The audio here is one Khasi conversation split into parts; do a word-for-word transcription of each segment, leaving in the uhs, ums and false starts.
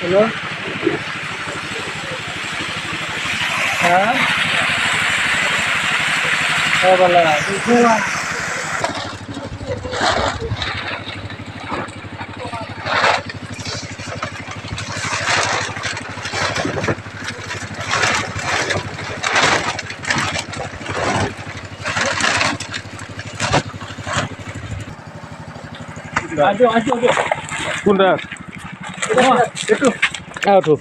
Hello? Ha? Oh, bala. Ajo, ajo, ajo. Kunda. Wah, itu. Ah, tu.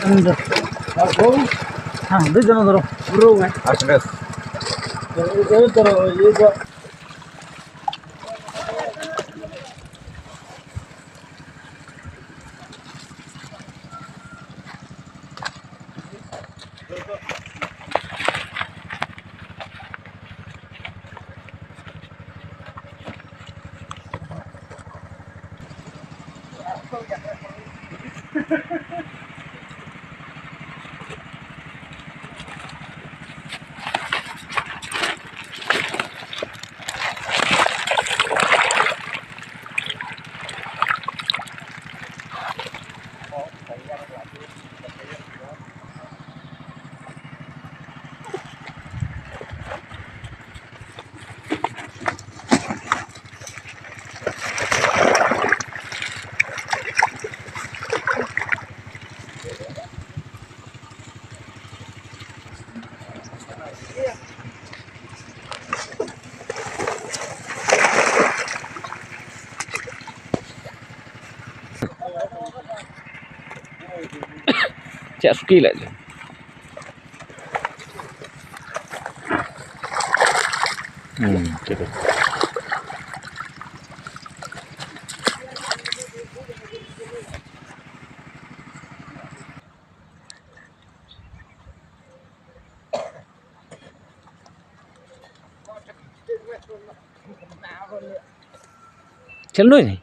Anda. Aku. Ha, di sana terus. Burung, eh. Asbes. Itu terus, itu. Cak suki lah. Hmm, gitu. Chal noi ni.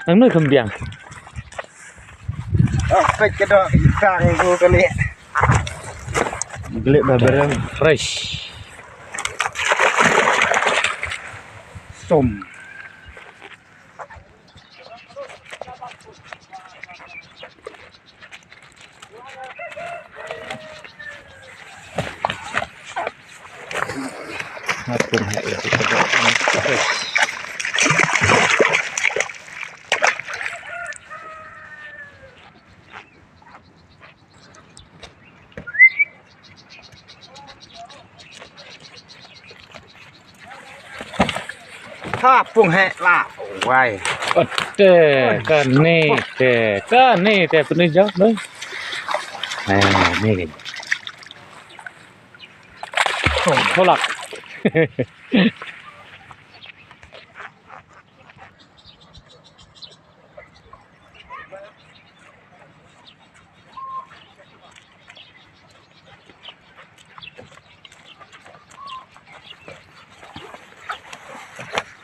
Nang noi kham biang. Oh, pek ka dok, tang ko kali. Gele ba berem. Fresh. Som. Ha, pung heh la. Wai. Te, kane, te, kane, te, puni jauh, no? Eh, ni. Tolak.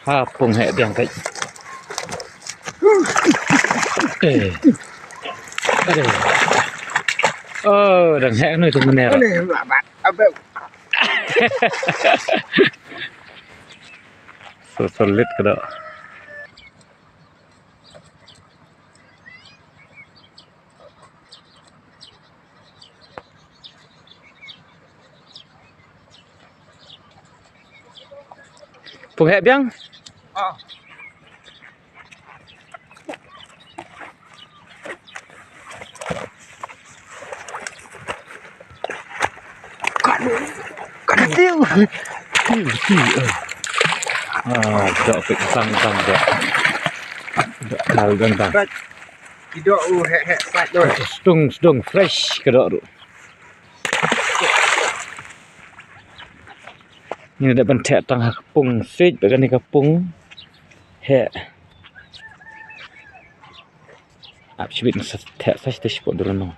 Ha, pung heh biang kai. Eh. Aduh. Oh, dang heh noi tu mener. So solid ka dok. Pung heh biang. Ah. Ka dei. Ka dei. Tiu, tiu, eh. Ah, dok pik sang sang dok. Dok kal gang gang. Ki dok u heh heh pat dok. Stung stung fresh ka dok ruh. Ngi dep ban theh tang ha ka pung stage bad kane ka pung heh. Ap shibit ngi sa theh sa stage spot dula nong.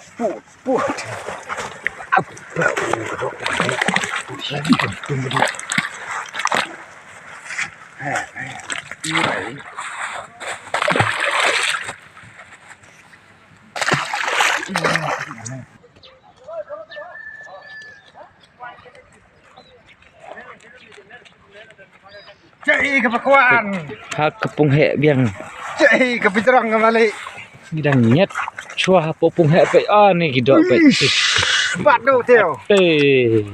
Sport, sport. Chei ka pakwan. Ha ka pung heh biang. Chei ka pijrang ka malik. Ngi dang nyet. Chua ha pung heh peit. Ah, ni ki dok peit. Pat do teo. Peit.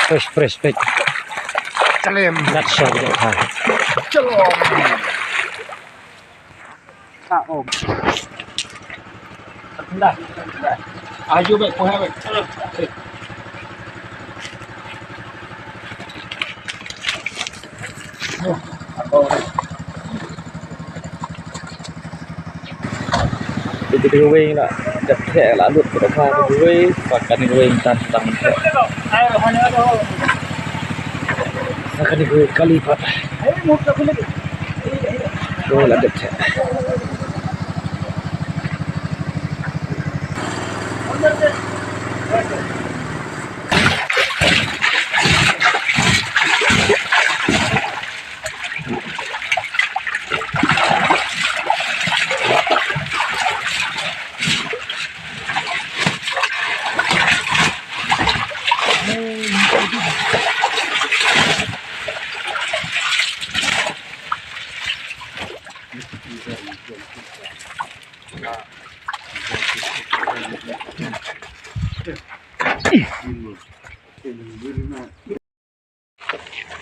Fresh, fresh, peit. Chalem. Lat sha ki dok ha. Chalem. Ah, oh. Dah. Aju baik, kuat baik. Itu dua wing lah. Dah tak lah lut berapa dua wing. Pakai dua wing tantang. Ayo, mana ada. Akan dua kali lipat. Ayo, mau tak boleh. Dole da ta.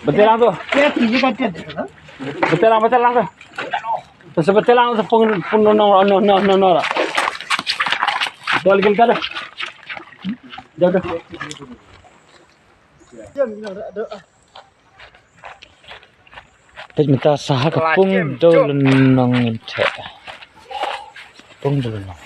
Betul lah tu. Betul lah, betul lah tu. Terus betul lah tu pun pun no no no no no no. Betul lagi kada. Jauh dah. Peit mynta sa ha ka pung dewlynnong ngin theh. Pung dewlynnong.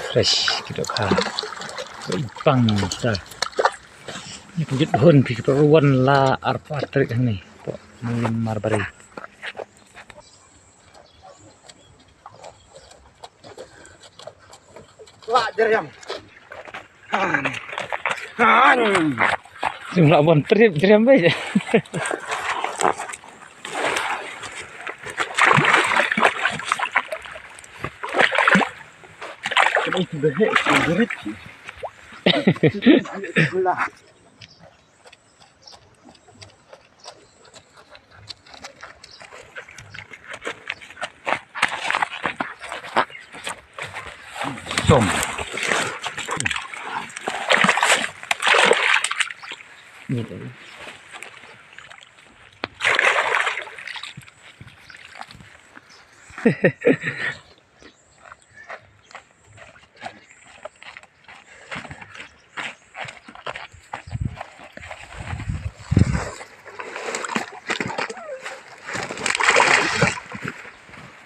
Fresh ki dohkha. Bang ta. Ni pynjut hun phi ki pynruan la arphew tarik hangne. Pok Mawlin Marbari. Wah, jeriam. Han. Han. Jumlah bon trip jeriam baik. Itu deh, jerit. Sebelah. Som. Ni tu.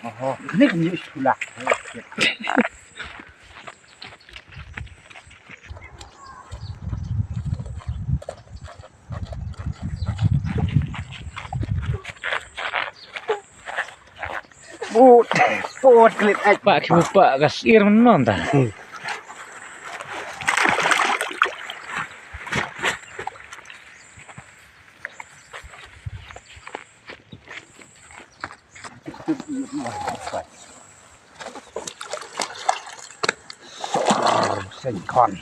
Oho, ini kan yus tulak. Put, put, klit ai. Pak ki bupak ka sir menon ta. Hmm. Sing kon.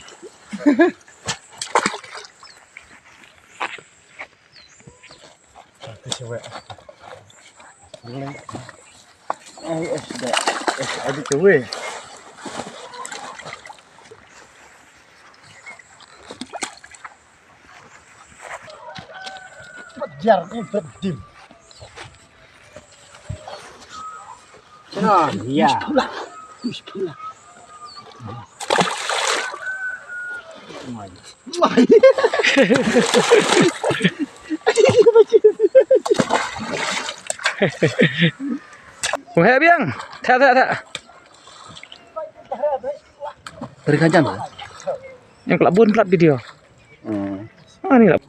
Ka chewe. Ai, eh, da. Eh, ada chewe. Jar ni berdim. Chano, ya. Wah, biang. Tha, tha, tha. Beri kajan, Pak. Yang kelak bun plat video. Hmm. Ah, ni lah.